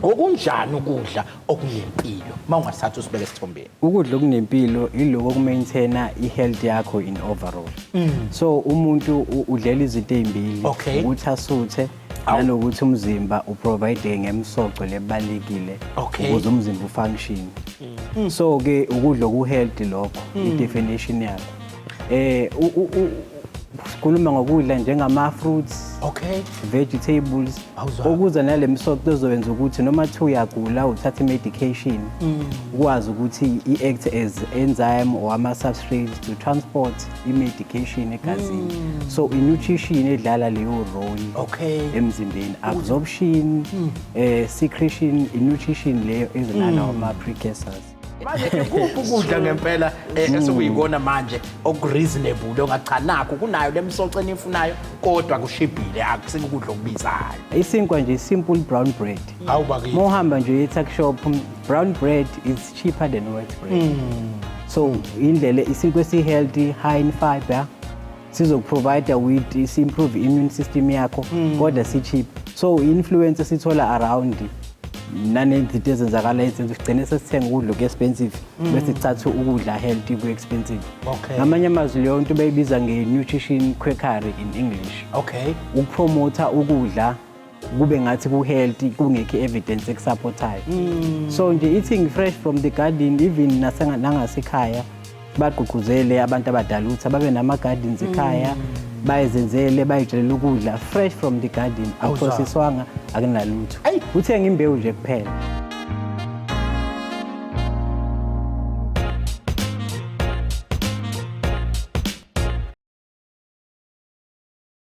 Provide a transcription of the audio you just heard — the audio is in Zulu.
Okunjani ukudla okunempilo uma ungasithatha usibeke esithombeni? Ukudla okunempilo iloko okumaintaina i-health yakho in overall. So umuntu udlela izinto ey'mbili, ukuthi asuthe nanokuthi umzimba uprovide ngemsoco lebalulekile ukuze umzimba ufunction. So ke ukudla oku-healthy lokho, i-definition yakho. Sikhuluma ngokudla njengama-fruits, vegetables, okuza nale misoco ezowenza ukuthi noma kuthiwa uyagula uthatha i-medication, ukwazi ukuthi i-act as enzyme or ama-substrates to transport i-medication egazini. So i-nutrition edlala leyo role emzimbeni, absorption, secretion, i-nutrition leyo ezinalawo ama-precursors. Manje ke kuphi ukudla ngempela esekuyikona manje oku-reasonable, ongathi cha, nakho kunayo le misoco enifunayo kodwa kushibhile, akusiko ukudla okubizayo? Isinkwa nje, simple brown bread. Hawu bakithi. Uma uhamba nje e-tuck shop, brown bread is cheaper than white bread. So indlela isinkwa esi-healthy, high in fiber, sizokuprovide with si-improve immune system yakho, kodwa si-cheap. So i-influence esithola around nanezinto ezenzakala ezenza sigcine sesithenga ukudla oku-expensive, bese sicatha ukudla healthy ku-expensive. Ngamanye amazwi, leyo nto bayibiza nge-nutrition quackery in English, ukupromotha ukudla kube ngathi ku-healthy kungekho i-evidence ekusupportayo. So nje eating fresh from the garden, even nangasekhaya bagqugquzele abantu abadala ukuthi ababe nama-gardens ekhaya, bayizenzele, bayitshalele ukudla fresh from the garden, akuprocesswanga, akunalutho, uthenga imbewu nje kuphela.